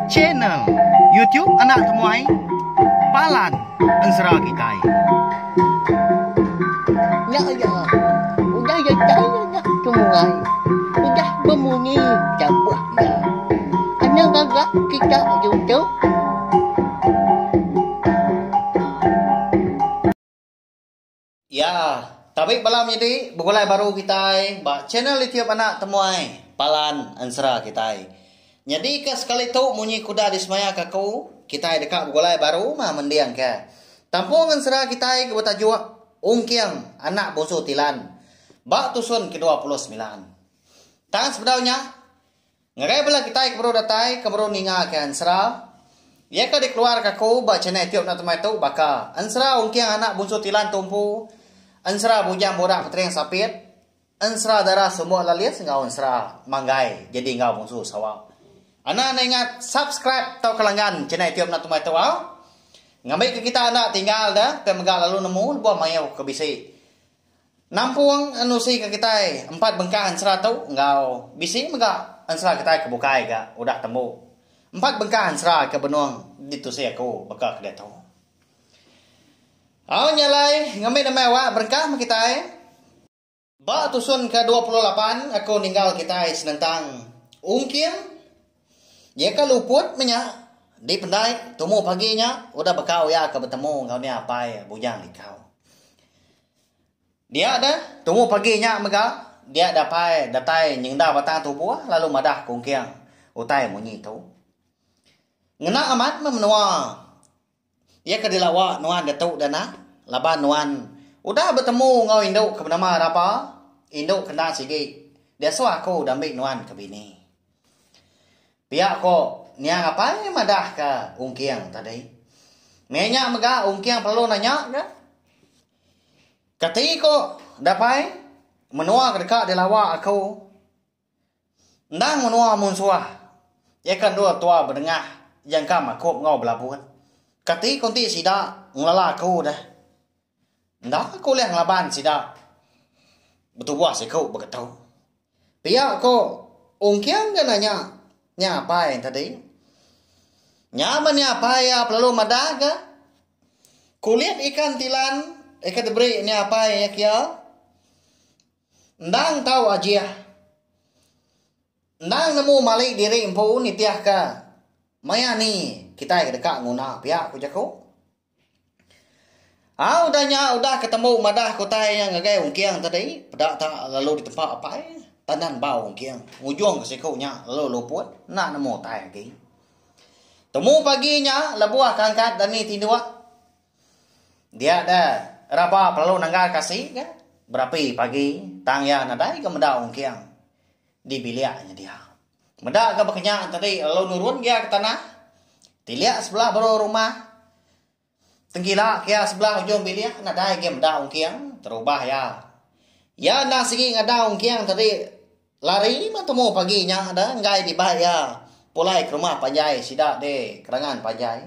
Channel YouTube Anak Temuai Palan Ensera Kitai. Nya iya, udah datai anak temuai, udah bemunyi tabuh iya. Anang ngaga kita ditu. Ya, tabi bala menyadi begulai baru kitai ba channel YouTube Anak Temuai Palan Ensera kitai. Nyadi ke sekali tu munyi ke udah disemaya ke aku, kitai deka begulai baru mah mending ke tampung ensera kitai ke betajuk Ungking Anak Bungsu Tilan ba tusun ke 29. Tang sebedau nya, Ngagai bala kitai ke baru datai ke baru ninga ke ensera iya ke dikeluar ke aku ba channel youtube enda temai tu baka ensera ungking anak bunsu tilan tumpu, ensera bujang burak petering sapit, ensera dara sumbok lalis enggau ensera manggai jadi enggau bunsu sawa. Anang enda ingat subscribe tauka langgan channel youtube enda temai tu au. Ngambi ke kita enda tinggal da pe mega lalu nemu lebuh mayuh ke bisi. Nampung nusi ke kitai empat bengkah ensera tu enggau bisi mega ensera kitai ke bukai ga udah tembu. Empat bengkah ensera ke benung ditusi aku baka ke diatu. Au nya alai ngambi nemai awak berengkah meh kitai. Ba tusun ke 28 aku ninggal kitai senentang Ungking iya ke luput meh nya di pendai tumu pagi nya udah bekau iya ke betemu enggau nia apai Bujang Likau. Dia deh, tumu pagi nya mega, dia dapai datai nyengenda batang tubuh lalu madah kungking utai munyi tu. Ngena amat meh menua iya ke dilawa nuan diatu deh nah, laban nuan udah betemu enggau indu ke benama Raba, indu ke enda sigi diasuh aku dambi nuan ke bini. Pia ko niang apai madah ke Ungking tadi. Meh nya mega Ungking perlu nanya ke. Kati ko dapai menua ke deka dilawa aku endang menua munsuh iya ke endur tua bedengah jangkam akup enggau belabut. Kati ko enti sida ngelala aku deh. Enda aku ulih ngelaban sida betubuh siku beketu. Pia ko Ungking ga nanya nya apai tadi. Nya men nya apai iya pelalu madah ga kulit ikan tilan ika diberi nya apai iya kia endang tau ajih. Endang nemu mali diri empu nitihka maya ni kitai ke deka nguna pia ku jaku. Au udah nya udah ke tembu madah ke utai nya ngagai Ungking tadi peda ta lalu ditempa apai tandan bau Ungking ngujung ke siku nya lalu luput enda nemu utai agi. Temu pagi nya lebuh ke angkat dani tinduk dia deh raba pelalu nanggal kasi ga berapi pagi tang iya nadai ga meda Ungking di bilik nya dia. Meda ga baka nya tadi lalu nurun gia ke tanah. Tilik sebelah baru rumah. Tenggila kia sebelah ujung bilik nadai agi meda ungking terubah iya. Iya endang sigi ngada ungking tadi lari meh temu pagi nya da enggai dibai iya pulai ke rumah panjai sida di Kerangan Panjai.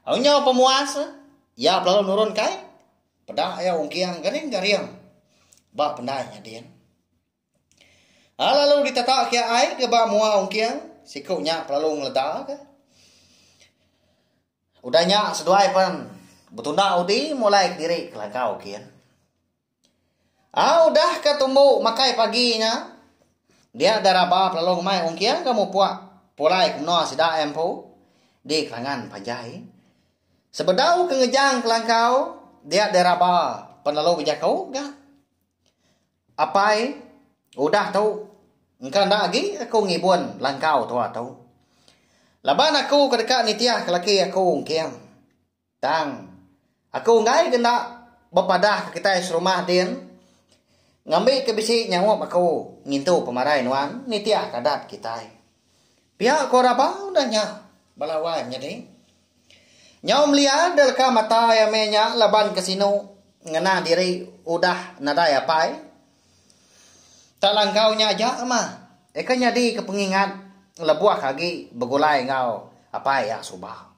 Au nyau pemuas iya belalu nurun kai peda iya ungking garing-garing ba pendai nya din. A lalu ditata ke ai ke ba mua ungking siku nya pelalu ngeleda ke. Udah nya seduai pen betunda udi mulai kediri ke langkau kin. A udah ke tumbu makai pagi nya dia deraba pelalu ngemai ungking ke mupuk pulai ke menua sida empu di Kelangan Panjai. Sebedau ke ngejang ke langkau dia deraba pen lalu bejaku ga. Apai, udah tu, engka enda agi aku ngibun langkau tua tu. Laban aku ke deka nitihka laki aku ungking. Tang, aku enggai ke enda bepadah ke kitai serumah din ngambika bisi nyaup aku ngintu pemarai nuan nitihka adat kitai. Pia ko raba udah nya bala wai menyadi. Nyau meliar deh leka mata iya meh nya laban ke sinu ngena diri udah nadai apai. Tak langkau nya aja mah eka nyadi ke pengingat lebuh ke agi begulai enggau apai iya suba.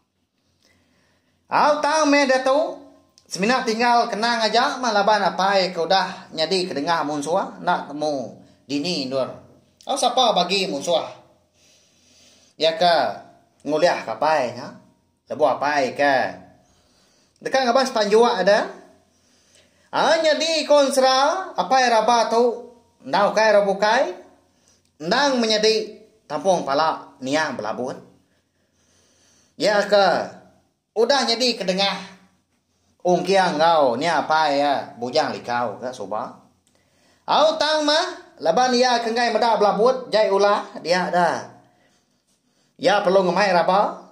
Au tang meh diatu semina tinggal kenang aja mah laban apai ke udah nyadi ke dengah munsuh enda temu dini endur. Au sapa bagi munsuh iya ke ngulih ke apai nya. Lebuh apai ke deka ngabas panjuk da. Ai nyadi ko ensera apai raba tu enda ukai orang bukai endang menyadi tampung pala niang belabun. Iya ke udah nyadi kedengah Ungking enggau nia apai iya Bujang Likau ke suba. Au tang mah laban iya ke enggai meda belabut jai ulah dia da. Iya perlu ngemai raba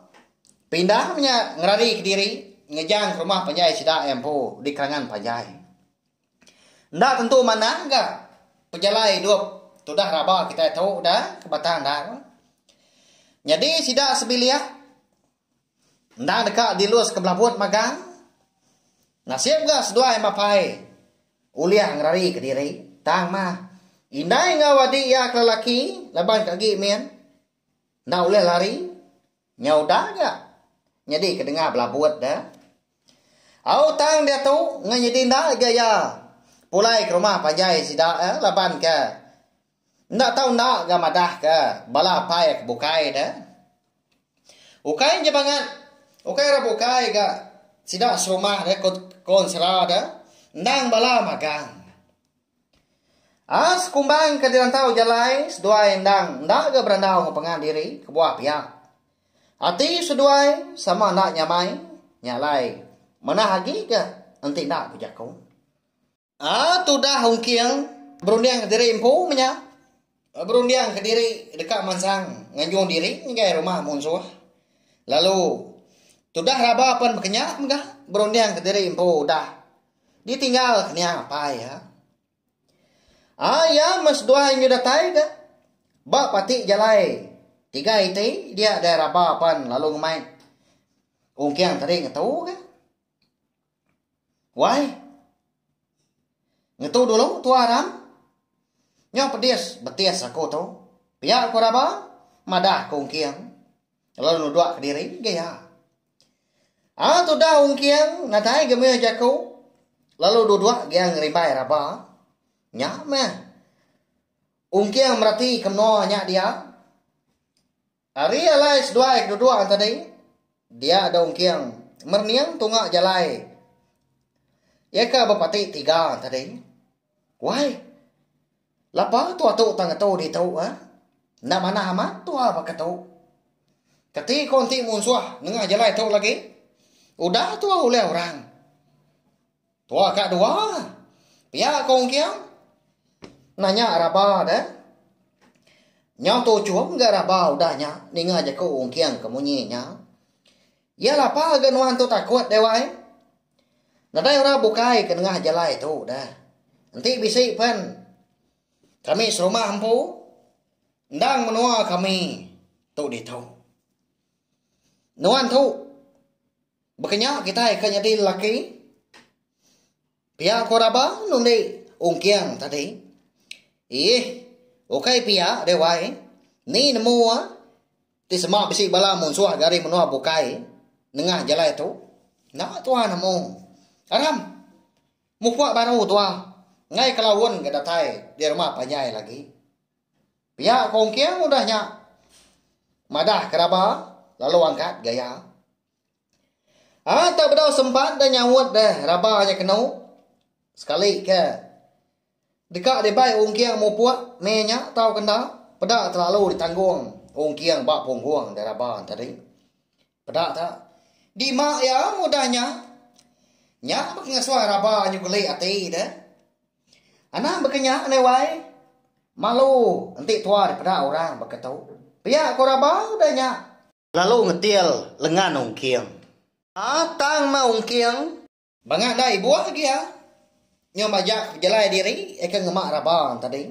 pindah menya ngerari kediri ngejang ke rumah panjai sida iya empu di Kerangan Panjai. Enda tentu manah ga pejalai idup tudah raba kitai tu da ke batang endar. Nyadi sida sebilik endang deka dilus ke belabut magang. Nasib ga seduai mapai ulih ngerari kediri tang mah indai enggau adi iya ke lelaki laban ke agi min enda ulih lari. Nya udah ga nyadi ke dengah belabut da. Au tang diatu ngan nyadi enda ga iya pulai ke rumah panjai sida eh laban ke enda tau enda ga madah ke bala apai ke bukai da. Ukai nya bangat ukai ra bukai ga sida serumah da konsera da endang bala magang. As kumbang ke dirantau jalai seduai endang enda ga berandau enggau pangan diri kebuah pia. Ati seduai sama enda nyamai nya alai manah agi ga enti enda bejaku. A tudah ungking berunding kediri empu menya berunding kediri deka mansang nganjung diri ngagai rumah munsuh lalu tudah raba pen bekenya mega berunding kediri empu udah Ditinggal ke niang apai iya. Ai iya meh seduai enggau datai ga ba pati jalai tiga iti dia dai raba pan lalu ngemai ungking tadi ngetu ga. Wai ngetu dulu tua ram nyau pedis betis aku tu pia ku raba madah ku ungking lalu nudok kediri ga iya. Aa tudah ungking nadai ga mih jaku lalu duduk gia ngerimbai raba. Nya meh ungking mereti ke menua nya dia. Ari alai seduai ke duduk tadi dia da ungking merening tunga jalai iya ke bepati tiga tadi. Wai lapa tua tu tang ngetu ditu ah. Enda manah amat tua baka tu. Kati ko enti munsuh nengah jalai tu lagi? Udah tua ulih orang. Tua ka dua. Pia ko Ungking. Nanya raba deh. Nyau tuchum ga raba udah nya ninga jaku Ungking ke munyi nya. Iya lapa ga nuan tu takut deh wai. Nadai orang bukai ke nengah jalai tu deh. Enti bisi pen kami serumah empu Endang menua kami tu ditu. Nuan tu bekenya kitai ke nyadi lelaki. Pia ko raba nundi ungking tadi. Ih, ukai pia deh wai. Ni nemu ah ti sema bisi bala munsuh gari menua bukai nengah jalai tu. Enda tuan nemu. Aram. Mupuk baru tua. Enggai ke laun ga datai di rumah panjai lagi. Pia ko Ungking udah nya madah ke raba lalu angkat gaya. Ah tak bedau sempat deh nyaut deh raba nya kenu sekali ke deka dibai Ungking mupuk meh nya tau ke enda peda terlalu ditanggung Ungking ba punggung deh raba tadi. Peda ta dima iya mudah nya nya meh ngasuh raba nyeguli ati deh. Anang baka nya neh wai. Malu enti tua dipeda orang baka tu. Pia ko raba udah nya. Lalu ngetil lengan ungking. A tang meh ungking. Banga enda ibuh agi iya. Nyau majak pejalai diri eka ngema raba tadi.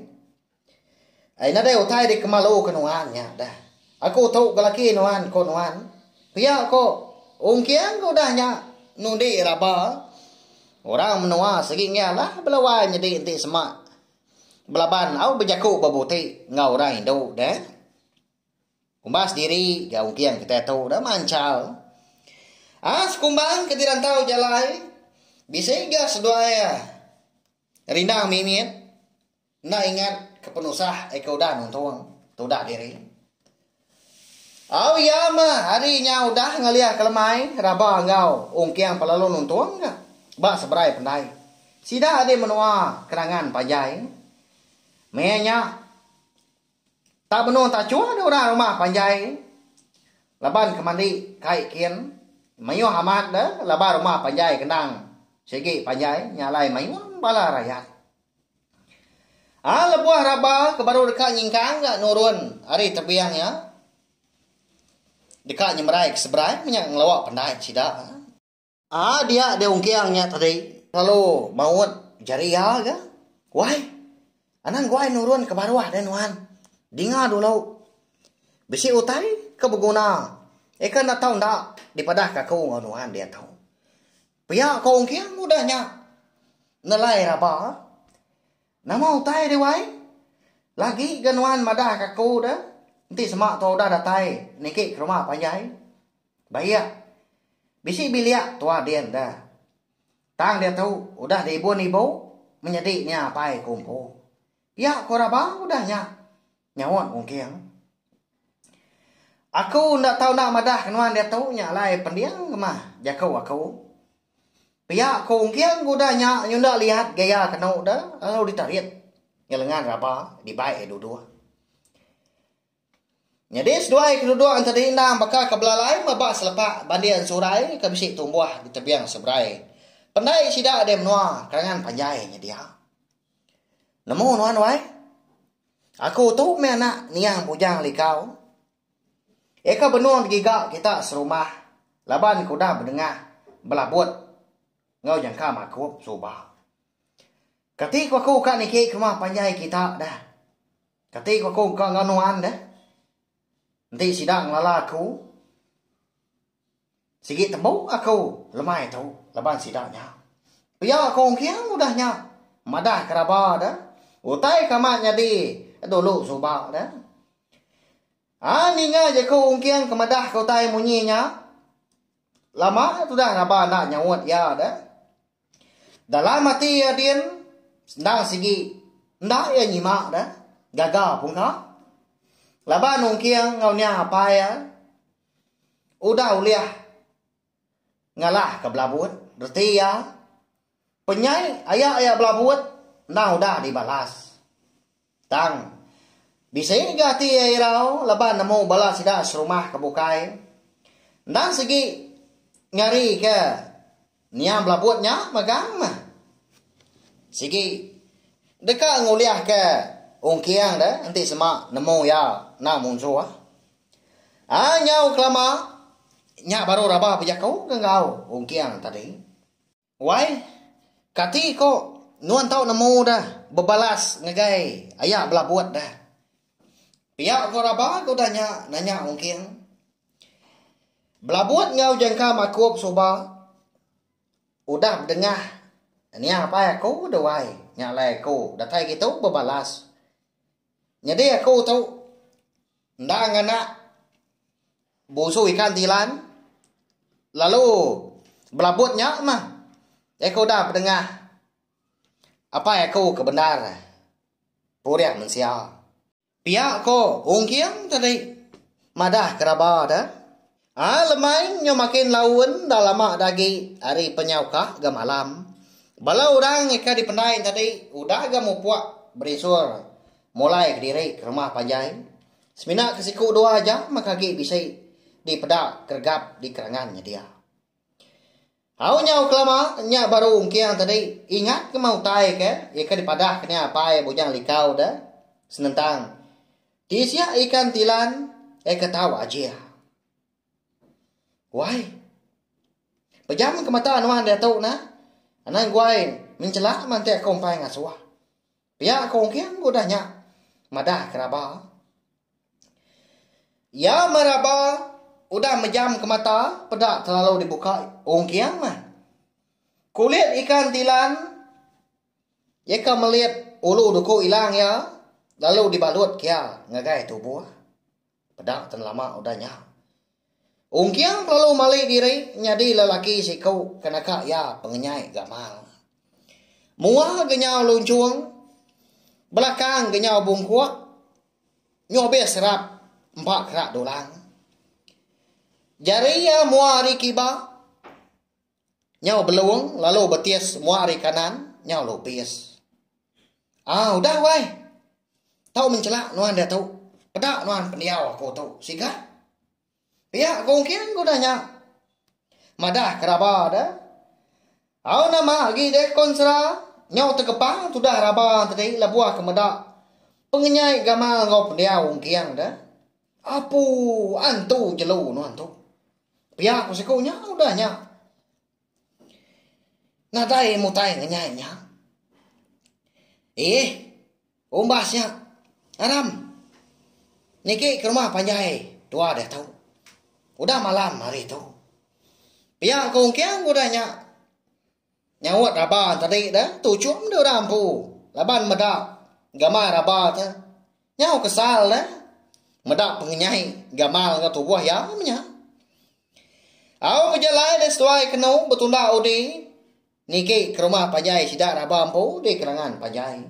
Ai nadai utai dikemalu ke nuan nya dah. Aku tu ke laki nuan ko nuan. Pia ko ungking ke udah nya nundi raba. Orang menua sigi ngi alah bala wai nyadi enti sema belaban au bejaku bebuti enggau orang indu deh. Umbas diri ga ungking kitai tu dah manchal. Ah sekumbang ke dirantau jalai bisi ga seduai rindang mimit enda ingat. ke penusah eka udah nuntung tudah diri. Au iya meh hari nya udah ngalih ke lemai raba enggau ungking pelalu nuntung ga ba seberai pendai. Sida di menua Kerangan Panjai. Meh nya tak benung tachuh di orang rumah panjai laban ke mandi kai kin mayuh amat deh laban rumah panjai kendang sigi panjai nya alai mayuh bala rayat. A Lebuh raba ke baru deka nyingkang ga nurun ari tebing iya, deka nyemerai ke seberai menya ngelawa pendai sida. A Dia deh ungking nya tadi lalu maut jari iya ga. Wai, anang guai nurun ke baruh deh nuan. Dinga dulu. Bisi utai ke beguna eka enda tau enda dipadahka aku enggau nuan diatu. Pia ko Ungking udah nya nelai raba. Nama utai deh wai? Lagi ga nuan madah ka aku deh enti sema tua udah datai niki ke rumah panjai. Baik. Bisi bilik tua din deh. Tang diatu udah diibun ibu menyadi nya apai ku empu. Pia ko raba udah nya nyaut Ungking. Aku enda tau enda madah ke nuan diatu nya alai pending ke mah jaku aku. Pia ko Ungking udah nya nyunda liat gaya kenu de lalu ditarit ngelengan raba dibai iya duduk. Nyadi seduai ke duduk entadi endang baka ke belalai meba selepak bandir ensurai ke bisi tumbuh di tebing seberai pendai sida di menua Kerangan Panjai nyedia. Nemu nuan wai? Aku tu meh anak niang Bujang Likau. Eka benung digiga kita serumah laban ke udah bedengah belabut enggau jangka makup suba. Kati ku aku ka niki ke rumah panjai kita deh. Kati ku aku ka enggau nuan deh. Enti sida ngelala aku, Sigi tembu aku lemai tu laban sida nya. Pia ko Ungking udah nya madah ke raba de utai ke amat nyadi dulu suba de. A ninga jaku Ungking ke madah ke utai munyi nya lama tudah raba enda nyaut iya de. Dalam ati iya din endang sigi enda iya nyima de gaga pungka. Laban Ungking enggau nya apai iya. Udah ulih ngalahka belabut, reti iya, penyai aya iya belabut endang udah dibalas. Tang, bisi ga ati iya irau laban nemu bala sida serumah ke bukai endang sigi ngarika niang belabut nya megang meh. Sigi deka ngulihka ungking de enti sema nemu iya endang munsuh. Aa nyau kelama nya baru raba bejaku ke enggau Ungking tadi. Wai, kati ko nuan tau nemu dah bebalas ngagai aya belabut dah. Pia ko raba ke udah nya nanya Ungking. Belabut enggau jangka makup suba udah bedengah nia apai aku deh wai nya alai aku datai kitu bebalas. Nyadi aku tu enda ngena bunsu ikan tilan lalu belabut nya mah aku udah bedengah apai aku ke bendar purih mensia. Pia ko Ungking tadi madah ke raba de. Aa lemai nyau makin laun enda lama da agi ari penyauka ga malam. Bala orang ika dipendai tadi udah ga mupuk berisur mulai kediri ke rumah panjai. Semina ke siku dua aja maka agi bisi dipeda keregap di kerangan nyedia. Au nyau kelama nya baru ungking tadi ingat ke meh utai ke ika dipadah ke nya apai Bujang Likau de senentang Tisik ikan tilan eh ke tau ajih. Wai. Pejam ke mata nuan diatu nah. Anang guai menchelak meh enti aku empai ngasuh. Pia ku Ungking udah nya madah ke raba. Iya meh raba udah mejam ke mata peda terlalu dibuka Ungking meh. Kulit ikan tilan Iya ke melit ulu duku ilang iya lalu dibalut ke iya ngagai tubuh. Peda ten lama udah nya. Ungking kelalu mali diri nyadi lelaki siku ke naka iya pengenyai gamal. Mua ga nyau lunchung. Belakang ke nyau bungkuk nyau abis serap empa kerak dulang. Jari iya mua ari kiba nyau belung lalu betis mua ari kanan nyau lupis. Ah udah wai. Tau menchelak nuan diatu. Peda nuan pendiau aku tu siga. Pia ku ungking ku udah nya. Madah ke raba deh. Au nama agi deh konsera nyau tegepang tudah raba tadi lebuh ke meda pengenyai gamal enggau pendiau ungking deh. Apu antu jelu nuan tu. Pia ku siku nya udah nya. Nadai mutai ngenyai nya. Ih, umbas nya. Aram. Niki ke rumah panjai tua diatu. Udah malam hari tu. Pia ku Ungking udah nya. Nyaut raba tadi deh tuchum deh orang empu laban meda gamal raba te. Nyau kesal deh meda pengenyai gamal enggau tubuh iya menya. Au bejalai deh seduai kenu betunda udi niki ke rumah panjai sida raba empu di Kerangan Panjai.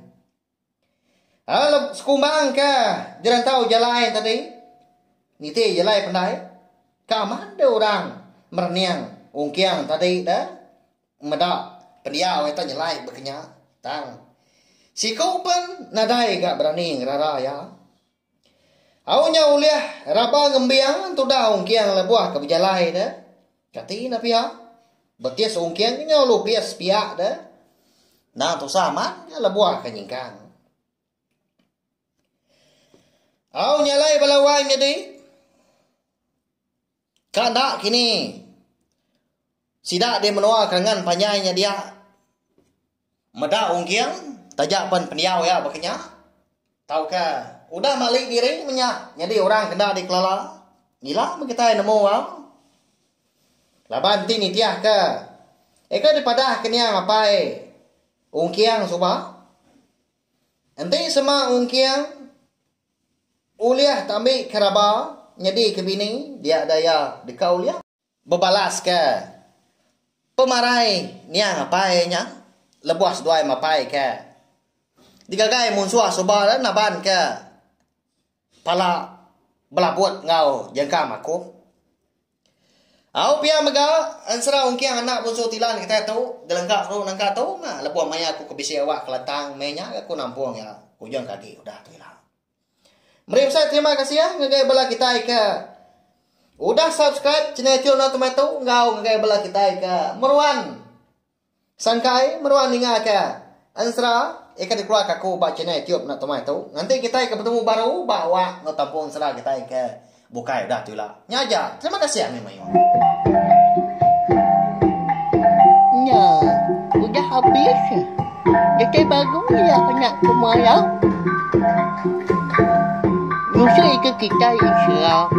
Au sekumbang ke jerantau jalai tadi niti jalai pendai ka amat deh orang merening ungking tadi deh meda pendiau iya nyelai bekenya tang siku pen nadai ga berani ngerara iya. Au nya ulih raba ngembing tudah ungking lebuh ke bejalai deh. Kati ne pia? Betis ungking nyau lupis pia deh. Endang tusah amat nya lebuh ke nyingkang. Au nya alai bala wai menyadi. Ka enda kini sida di menua Kerangan Panjai nya dia. Meda Ungking taja pen pendiau iya baka nya tauka udah mali diri menya nyadi orang kena dikelala ila meh kitai nemu au. Laban ti nitihka eka dipadah ke niang apai Ungking suba enti sema Ungking ulih tambi ke raba nyadi ke bini dia da iya deka ulih. Bebalaska pemarai niang apai nya lebuh seduai mapai ke digagai munsuh suba da naban ke pala belabut enggau jengkam aku. Au pia mega ensera ungking anak bunsu tilan kitai tu gelengka tu nangka tu mah lebuh maya aku ke bisi awak kelantang meh nya aku nampung iya ujung ke agi udah tu ila. Meri besai terima kasih ya ngagai bala kitai ke udah subscribe channel Tune Enda Tomato enggau ngagai bala kitai ke meruan sangkai meruan ninga ke ensera ika dikeluarka aku ba channel Tune Enda Tomato. Nganti kitai ke betemu baru ba awak enggau tampung ensera kitai ke bukai udah tu ila. Nya aja. Terima kasih ami mayuh. Nya udah habis. Datai baru iya kena kemarau. Nusui ke kitai ensera.